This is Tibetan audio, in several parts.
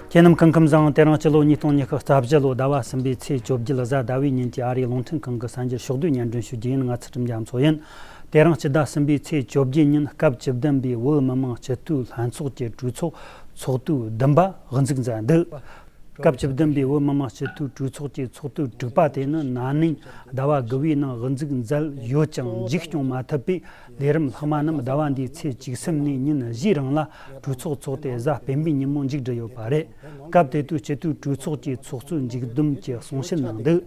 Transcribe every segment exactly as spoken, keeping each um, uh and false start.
ཁྱེད་རྣམས་སྐུ་ཁམས་བཟང་། དེ་རིང་སྤྱི་ལོ་ཉིས་སྟོང་ཉི་ཤུ་རྩ་བཞི་ལོ་ཟླ་བ་གསུམ་པའི་ཚེས་བཅོ་བརྒྱད་གཟའ་ཟླ་བའི་ཉིན་གྱི་ཨ་རིའི་རླུང་འཕྲིན་ཁང་གི་གསར་འགྱུར་ཕྱོགས་བསྡུས་སྙན་སྒྲོན་ཞུ་རྒྱུ་ཡིན། ང་ཚུལ་ཁྲིམས་རྒྱ་མཚོ་ཡིན། དེ་རིང་སྤྱི་ཟླ་གསུམ་པའི་ཚེས་བཅོ་བརྒྱད་ཉིན་སྐབས་བཅུ་བདུན་པའི་བོད་མི་མང་སྤྱི་འཐུས་ལྷན་ཚོགས་ཀྱི་གྲོས་ཚོགས་ཚོགས་དུས་བདུན་པ་དབུ་འཛུགས་མཛད་འདུག་སྐབས་བཅུ་བདུན་པའི་བོད་མི་མང་སྤྱི་འཐུས་གྲོས་ཚོགས་ཀྱི་ཚོགས་དུས་དྲུག་པ་དེ་ནི་ན་ནིང་ཟླ་བ་དགུ་པའི་ནང་དབུ་འཛུགས་མཛད་ཡོད་ཀྱང་མཇུག་སྐྱོང་མ་ཐུབ་པས། ལས་རིམ་ལྷག་མ་རྣམས་ཟླ་བ་འདིའི་ཚེས་བཅུ་གསུམ་ནས་ཉིན་བཞིའི་རིང་ལ་གྲོས་ཚོགས་ཚོགས་ཏེ་གཟའ་སྤེན་པའི་ཉིན་མོ་མཇུག་བསྒྲིལ་ཡོད་པ་རེད། སྐབས་དེ་དུས་སྤྱི་འཐུས་གྲོས་ཚོགས་ཀྱི་ཚོགས་གཙོས་མཇུག་བསྡོམས་ཀྱི་གསུང་བཤད་གནང་འདུག་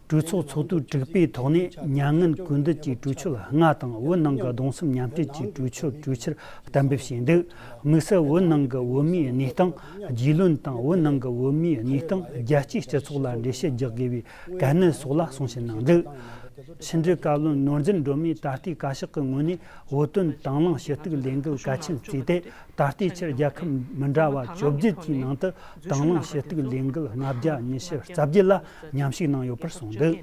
གྲོས་ཚོགས་ཚོགས་དུས་དྲུག་པའི་ཐོག་ནས་མྱ་ངན་གུས་འདུད་ཀྱི་གྲོས་ཆོད་ལྔ་དང་བོད་ནང་གི་གདུང་སེམས་མཉམ་སྐྱེད་ཀྱི་གྲོས་ཆོད་གྲོས་འཆར་གཏན་འབེབས་བྱས་འདུག་དམིགས་བསལ་བོད་ནང་གི་བོད་མིའི་གནས་སྟངས། རྒྱུས་ལོན་དང་བོད་ནང་གི་བོད་མིའི་གནས་སྟངས་རྒྱལ་སྤྱིའི་སྤྱི་ཚོགས་ལ་འགྲེལ་བཤད་རྒྱག་དགོས་པའི་གལ་གནད་སོགས་ལ་གསུང་བཤད་གནང་འདུག་ཕྱི་འབྲེལ་བཀའ་བློན་ནོར་འཛིན་སྒྲོལ་མས་ད་ལྟའི་བཀའ་ཤག་གི་ངོས་ནས་བོད་དོན་དང་བླངས་ཞུ་གཏུག་ལས་འགུལ་གལ་ཆེན་བརྩིས་ཏེ། ད་ལྟའི་ཆར་རྒྱལ་ཁབ་མི་འདྲ་བ་བཅོ་བརྒྱད་ཀྱི་ནང་དུ་དང་བླངས་ཞུ་གཏུག་ལས་འགུལ་ལྔ་བརྒྱ་ཉི་ཤུ་རྩ་བརྒྱད་ལ་མཉམ་ཞུགས་གནང་ཡོད་པར་གསུངས་འདུག་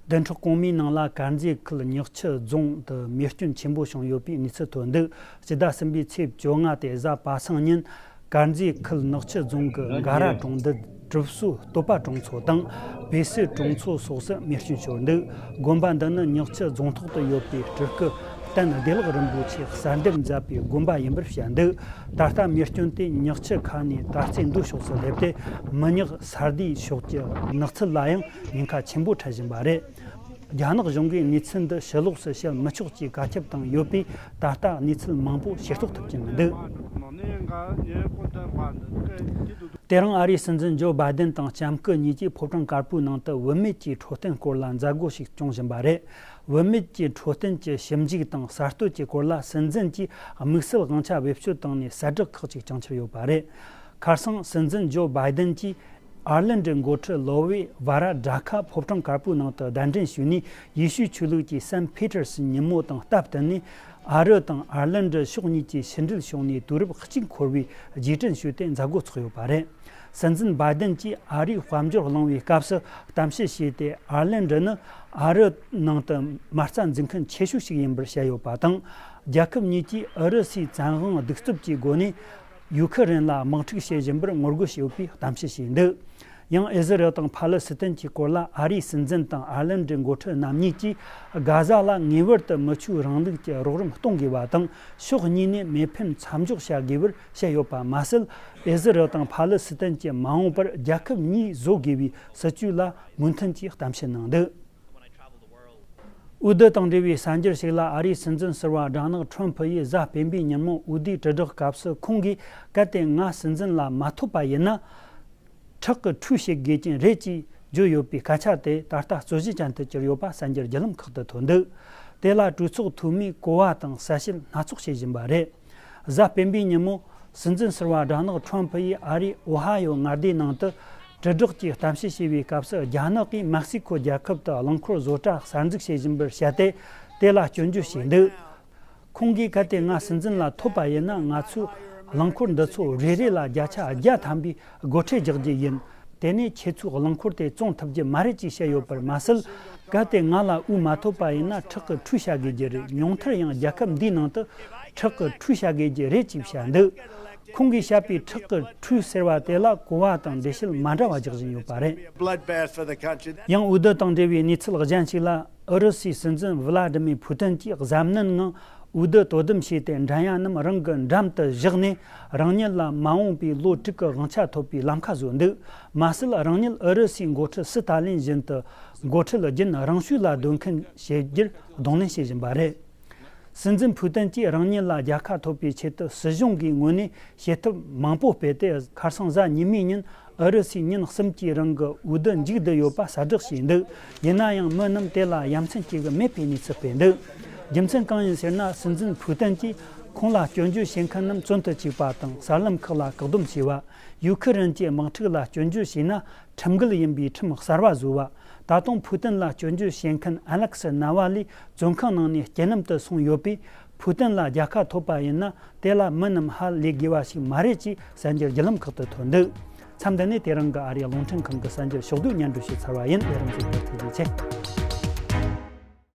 བདུན་ཕྲག་གོང་མའི་ནང་ལ་དཀར་མཛེས་ཁུལ་ཉག་ཆུ་རྫོང་དུ་མེ་སྐྱོན་ཆེན་པོ་བྱུང་ཡོད་པའི་གནས་ཚུལ་ཐོན་འདུག་སྤྱི་ཟླ་གསུམ་པའི་ཚེས་བཅོ་ལྔ་སྟེ་གཟའ་པ་སངས་ཉིན། དཀར་མཛེས་ཁུལ་ནག་ཆུ་རྫོང་གི་འགའ་ར་གྲོང་རྡལ་གྲིབ་སོ་སྟོད་པ་གྲོང་ཚོ་དང་བེ་སི་གྲོང་ཚོ་སོགས་སུ་མེ་སྐྱོན་ཤོར་འདུག་དགོན་པ་འདི་ནི་ཉག་ཆུ་རྫོང་ཐོག་ཏུ་ཡོད་པའི་སྤྲུལ་སྐུ་བསྟན་བདེ་ལེགས་རིན་པོ་ཆེས་གསར་འདེབས་མཛད་པའི་དགོན་པ་ཡིན་པར་བཤད་འདུག་ད་ལྟ་མེ་སྐྱོན་དེ་ཉག་ཆུ་ཁ་ནས་དར་རྩེ་མདོ་ཕྱོགས་སུ་སླེབས་ཏེ། མི་ཉག་ས་སྡེའི་ཕྱོགས་ཀྱི་ནགས་ཚལ་ལ་ཡང་ཉེན་ཁ་ཆེན་པོ་འཕྲད་བཞིན་པ་རེད། རྒྱ་ནག་གཞུང་གིས་གནས་ཚུལ་འདི་ཕྱི་ལོགས་སུ་བཤད་མི་ཆོག་ཅེས་བཀའ་ཁྱབ་བཏང་ཡོད་པས། ད་ལྟ་གནས་ཚུལ་མང་པོ་ཤེས་རྟོགས་ཐུབ་ཀྱི་མི་འདུག་དེ་རིང་ཨ་རིའི་སྲིད་འཛིན་ཇོ་བྷའི་ཏན་དང་ལྕམ་སྐུ་གཉིས་ཀྱིས་ཕོ་བྲང་དཀར་པོའི་ནང་དུ་བུད་མེད་ཀྱི་འཕྲོད་བསྟེན་སྐོར་ལ་མཛད་སྒོ་ཞིག་སྐྱོང་བཞིན་པ་རེད། བུད་མེད་ཀྱི་འཕྲོད་བསྟེན་གྱི་ཞིབ་འཇུག་དང་གསར་གཏོད་ཀྱི་སྐོར་ལ་སྲིད་འཛིན་གྱིས་དམིགས་བསལ་དབང་ཆ་བེད་སྤྱོད་བཏང་ནས་གསལ་བསྒྲགས་ཁག་ཅིག་བསྐྱངས་འཆར་ཡོད་པ་རེད། ཁ་སང་སྲིད་འཛིན་ཇོ་བྷའི་ཏན་གྱིས་ཨར་ལན་ཌའི་འགོ་ཁྲིད་ལོ་ཝེ་ཝ་ར་ཌ་ཁ་ཕོ་བྲང་དཀར་པོའི་ནང་དུ་གདན་འདྲེན་ཞུས་ནས། ཡེ་ཤུའི་ཆོས་ལུགས་ཀྱི་སན་ཕི་ཏར་སི་ཉིན་མོ་དང་སྟབས་བསྟུན་ནས། ཨ་རི་དང་ཨར་ལན་ཌ་ཕྱོགས་གཉིས་ཀྱི་ཕྱི་འབྲེལ་ཕྱོགས་ནས་དུས་རབས་གཅིག་འཁོར་བའི་རྗེས་དྲན་ཞུས་ཏེ་མཛད་སྒོ་ཚོགས་ཡོད་པ་རེད། སྲིད་འཛིན་བྷའི་ཏན་གྱིས་ཨ་རིའི་དཔལ་འབྱོར་གླེང་བའི་སྐབས་སུ་གཏམ་བཤད་བྱས་ཏེ། ཨར་ལན་ཌ་ནི་ཨ་རི་ནང་དུ་མ་རྩ་འཛུགས་མཁན་ཆེ་ཤོས་ཤིག་ཡིན་པར་བཤད་ཡོད་པ་དང་། རྒྱལ་ཁབ་གཉིས་ཀྱིས་ཨུ་རུ་སུའི་བཙན་དབང་གདུག་རྩུབ་ཀྱི་སྒོ་ནས་ཡུ་ཁུ་རེན་ལ་དམག་འཁྲུག་བྱེད་བཞིན་པར་ངོ་རྒོལ་བྱས་ཡོད་པའི་གཏམ་བཤད་བྱས་འདུག་ཡང་ཨི་ཟི་རལ་དང་ཕ་ལི་སི་ཐན་གྱི་སྐོར་ལ་ཨ་རིའི་སྲིད་འཛིན་དང་ཨར་ལན་ཌའི་འགོ་ཁྲིད་རྣམ་གཉིས་ཀྱིས། གྷ་ཟ་ལ་ངེས་པར་དུ་མི་ཆོས་རིང་ལུགས་ཀྱི་རོགས་རམ་གཏོང་དགོས་པ་དང་། ཕྱོགས་གཉིས་ནས་མེ་འཕེན་མཚམས་འཇོག་བྱ་དགོས་པར་བཤད་ཡོད་པ་མ་ཟད། ཨི་ཟི་རལ་དང་ཕ་ལི་སི་ཐན་གྱི་མ་འོངས་པར་རྒྱལ་ཁབ་གཉིས་བཟོ་དགོས་པའི་སྲིད་ཇུས་ལ་མོས་མཐུན་གྱིས་གཏམ་བཤད་གནང་འདུག་འོས་བསྡུ་དང་འབྲེལ་བའི་གསར་འགྱུར་ཞིག་ལ། ཨ་རིའི་སྲིད་འཛིན་ཟུར་པ་སྦྲ་ནག་ཁྲོམ་ཕུ་ཡིས་གཟའ་སྤེན་པའི་ཉིན་མོ་འོས་བསྡུའི་དྲིལ་བསྒྲགས་སྐབས་སུ། ཁོང་གིས་གལ་ཏེ་ང་སྲིད་འཛིན་ལ་མ་ཐོབ་པ་ཡིན་ན། ཁྲག་གི་ཁྲུས་བྱེད་དགོས་ཀྱི་རེད་ཅེས་བརྗོད་ཡོད་པའི་སྐད་ཆ་དེ་ད་ལྟ་རྩོད་གཞི་ཅན་དུ་གྱུར་ཡོད་པ་གསར་འགྱུར་བརྒྱུད་ལམ་ཁག་ཏུ་ཐོན་འདུག་དེ་ལ་གྲོས་ཚོགས་འཐུས་མིས་གོ་བ་དང་གསལ་བཤད་སྣ་ཚོགས་བྱེད་བཞིན་པ་རེད། གཟའ་སྤེན་པའི་ཉིན་མོ། སྲིད་འཛིན་ཟུར་པ་སྦྲ་ནག་ཁྲོམ་ཕུ་ཡིས་ཨ་རིའི་ཨོ་ཧ་ཡོ་མངའ་སྡེའི་ནང་དུ་དྲིལ་བསྒྲགས་ཀྱིས་གཏམ་བཤད་བྱས་པའི་སྐབས་སུ། རྒྱ་ནག་གིས་མེག་སི་ཁོ་རྒྱལ་ཁབ་ཏུ་རླངས་འཁོར་བཟོ་གྲྭ་གསར་འཛུགས་བྱེད་བཞིན་པར་བཤད་དེ། དེ་ལ་སྐྱོན་བརྗོད་བྱས་འདུག་ཁོང་གིས་གལ་ཏེ་ང་སྲིད་འཛིན་ལ་ཐོབ་པ་ཡིན་ན། ང་ཚོས་རླངས་འཁོར་འདི་ཚོ་རེ་རེ་ལ་བརྒྱ་ཆ་བརྒྱ་ཐམ་པའི་སྒོ་ཁྲལ་རྒྱག་རྒྱུ་ཡིན། དེ་ནས་ཁྱེད་ཚོས་རླངས་འཁོར་དེ་བཙོང་ཐུབ་རྒྱུ་མ་རེད་ཅེས་བཤད་ཡོད་པར་མ་ཟད། གལ་ཏེ་ང་ལ་འོས་མ་ཐོབ་པ་ཡིན་ན། ཁྲག་གི་ཁྲུས་བྱ་དགོས་རྒྱུ་རེད། ཉུང་མཐར་ཡང་རྒྱལ་ཁབ་འདིའི་ནང་དུ་ཁྲག་གི་ཁྲུས་བྱ་དགོས་རྒྱུ་རེད་ཅེས་བཤད་འདུག་ཁོང་གིས་བཤད་པའི་ཁྲག་གི་ཁྲུས་ཟེར་བ་དེ་ལ་གོ་བ་དང་འགྲེལ་བཤད་མ་འདྲ་བ་རྒྱག་བཞིན་ཡོད་པ་རེད། Bloodbath for the country. ཡང་འོས་བསྡུ་དང་འབྲེལ་བའི་གནས་ཚུལ་གཞན་ཞིག་ལ། ཨུ་རུ་སུའི་སྲིད་འཛིན་ཝི་ལ་ཏི་མིར་ཕུ་ཏིན་གྱིས་གཟབ་ནན་ངང་འོས་བསྡུ་དོ་དམ་བྱས་ཏེ། འགྲན་ཡ་རྣམས་རང་གི་འགྲམ་དུ་བཞག་ནས། རང་ཉིད་ལ་མ་འོངས་པའི་ལོ་དྲུག་གི་དབང་ཆ་ཐོབ་པའི་ལམ་ཁ་བཟོས་འདུག་མ་ཟད། རང་ཉིད་ཨུ་རུ་སུའི་འགོ་ཁྲིད་སི་ཏཱ་ལིན་བཞིན་དུ་འགོ་ཁྲིད་རྒྱུན་རིང་ཤོས་ལ་འདོད་མཁན་བྱེད་རྒྱུར་གདོང་ལེན་བྱེད་བཞིན་པ་རེད། སྲིད་འཛིན་ཕུ་ཏིན་གྱིས་རང་ཉིད་ལ་རྒྱལ་ཁ་ཐོབ་པའི་ཆེད་དུ། སྲིད་གཞུང་གི་ངོས་ནས་བྱེད་ཐབས་མང་པོ་སྤེལ་ཏེ། ཁ་སང་གཟའ་ཉི་མའི་ཉིན་ཨུ་རུ་སུས་ཉིན་གསུམ་གྱི་རིང་གི་འོས་བསྡུ་མཇུག་བསྡུས་ཡོད་པ་གསལ་བསྒྲགས་བྱས་འདུག་ཡིན་ན་ཡང་མི་རྣམས་དེ་ལ་ཡ་མཚན་སྐྱེ་གི་མེད་པའི་གནས་ཚུལ་སྤེལ་འདུག་རྒྱུ་མཚན་གང་ཡིན་ཟེར་ན། སྲིད་འཛིན་ཕུ་ཏིན་གྱིས་ཁོང་ལ་སྐྱོན་བརྗོད་བྱེད་མཁན་རྣམས་བཙོན་དུ་བཅུག་པ་དང་། གསར་ལམ་ཁག་ལ་བཀག་སྡོམ་བྱས་པ། ཡུ་ཁུ་རེན་གྱི་དམག་འཁྲུག་ལ་སྐྱོན་བརྗོད་བྱས་ན་ཁྲིམས་འགལ་ཡིན་པའི་ཁྲིམས་གསར་བ་བཟོས་པ། ད་དུང་ཕུ་ཏིན་ལ་སྐྱོན་བརྗོད་བྱེད་མཁན་ཨ་ལེག་སི་ནཱ་ཝ་ལི་བཙོན་ཁང་ནང་ནས་རྐྱེན་ལམ་དུ་སོང་ཡོད་པས། ཕུ་ཏིན་ལ་རྒྱལ་ཁ་ཐོབ་པ་ཡིན་ན། དེ་ལ་མི་རྣམས་ཧ་ལས་དགོས་པ་ཞིག་མ་རེད་ཅེས་གསར་འགྱུར་བརྒྱུད་ལམ་ཁག་ཏུ་ཐོན་འདུག་མཚམས་འདི་ནས་དེ་རིང་གི་ཨ་རིའི་རླུང་འཕྲིན་ཁང་གི་གསར་འགྱུར་ཕྱོགས་བསྡུས་སྙན་སྒྲོན་ཞུས་ཚར་བ་ཡིན། ལས་རིམ་གཟིགས་པར་ཐུགས་རྗེ་ཆེ།